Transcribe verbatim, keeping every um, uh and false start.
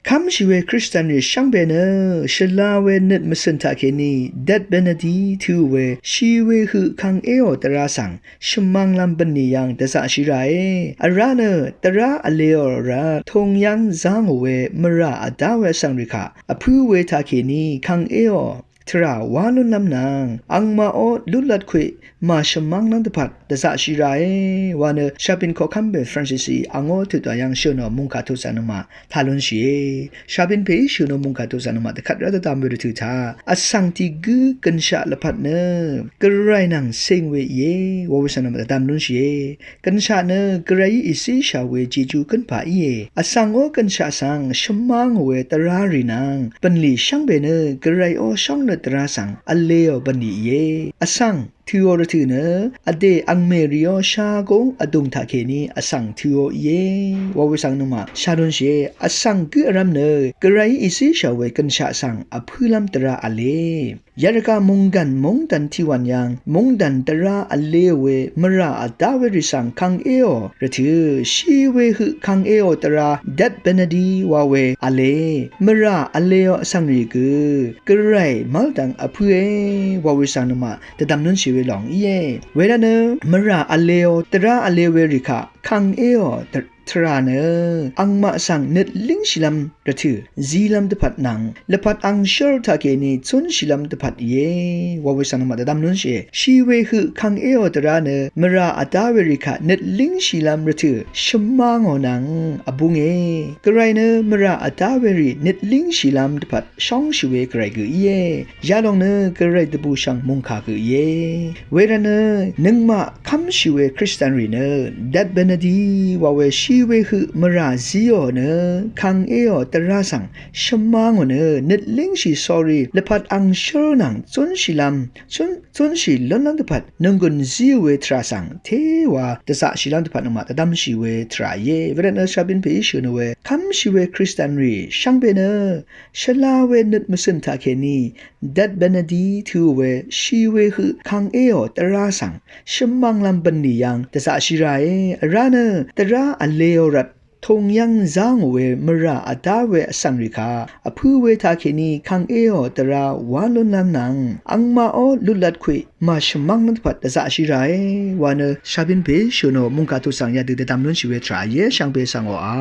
Kv́mshì we Kristian rì shvngbe nø shvla we nøt mvsø̀n taqkèní dvt bvnvdi tø̄ we shì we høq kang éò dvrá svng shvmvnglv̄m bv̀nlì yv̄ng dvzaqshì ràe. Vrá nø dvrá vlēò rvt tūng yv́ng zá ngò we mvrà vdá we vsvng rì kaq vpǿ we taqkèní kang éò tvrà wá lúnlv́m nvng angmaqó lúlvt kwe màshvmvnglv́m dvpvt dvzaqshì ràe wa nø shvbin koqkv́m pè Francisí angó tø̀dwà yv́ng shø̀nò mungkà tuqsvng nøngmaq taq lúnshìe. Shvbin pèí shø̀nò mungkà tuqsvng nøngmaq dvkvt rvt dvdvm we rvtø̀ taq vsvng tiq gǿ gønshaq lvpat nø Gvray nvng cing we íe wa we svng nøngmaq dvdvm lúnshìe. Gønshaq nø Gvrayí ìcíshà we Jejú gǿnpà íe. Vsvngó gønshaq svng shvmá ngò we dvrá rì nvng bv̀nlì shvngbe nø Gvrayó shóngnøt dvrá svng vlēò bv̀nlì íe. Vsvng tø̄ò rvtø̀ nø vdè angmè rìó shagúng vdùng taqkèní vsvng tø̄ò íe wa we svng nøngmaq shá lúnshìe. Vsvng gǿ vrv́m nø Gvrayí ìcíshà we gønshaq svng vpǿlv́m dvrá vlē yarvgaq mònggàn móngdàn tiqwàn yv́ng móngdàn dvrá vlē we mvrà vdá we rì svng kang éò rvtø̀ shì we høq kang éò dvrá dvt bvnvdi wa we vlē mvrà vlēò vsvng rì gø Gvray mv́ldv̀ng vpǿe wa we svng nøngmaq dvdvm lúnshì we lòng íe. Wervt nø mvrà vlēò dvrá vlē we rì kaq kang éò tvrà nø angmaq svng nøt língshìlv́m rvtø̀ zílv́m dvpvt nvng lvpat angshǿr taqkèní cúnshìlv́m dvpvt íe wa we svng nøngmaq dvdvm lúnshìe. Shì we høq kang éò dvrá nø mvrà vdá we rì kaq nøt língshìlv́m rvtø̀ shvmá ngò nvng vbúnge. Gvray nø mvrà vdá we rì nøt língshìlv́m dvpvt shóngshì we Gvray gø íe. Yalòng nø Gvray dvbùshv̀ng mòngkà gø íe. Wervt nø nøngmaq kv́mshì we Kristian rì nø dvt bvnvdi wa we shì we høq mvrà zíò nø kang éò dvrá svng shvmá ngò nø nøt língshì sórí lvpat angshǿr nvng cúnshìlv́m cún cúnshì lúnlv́m dvpvt nònggùn zíò we tvrà svng téwa dvzaqshìlv́m dvpvt nøngmaq dvdvmshì we tvrà íe. Wervt nø shvbin pèí shø̀nò we kv́mshì we Kristian rì shvngbe nø shvla we nøt mvsø̀n taqkèní dvt bvnvdi tø̄ we shì we høq kang éò dvrá svng shvmvnglv́m bv̀nlì yv́ng dvzaqshì ràe. Vrá nø dvrá vlēò rvt tūng yv́ng zá ngò we mvrà vdá we vsvng rì kaq vpǿ we taqkèní kang éò dvrá wá lúnlv́m nvng angmaqó lúlvt kwe màshvmvnglv́m dvpvt dvzaqshì ràe wa nø shvbin pèí shø̀nò mungkà tuqsvng yadø dvdvm lúnshì we tvrà íe. Shvngbe svng òà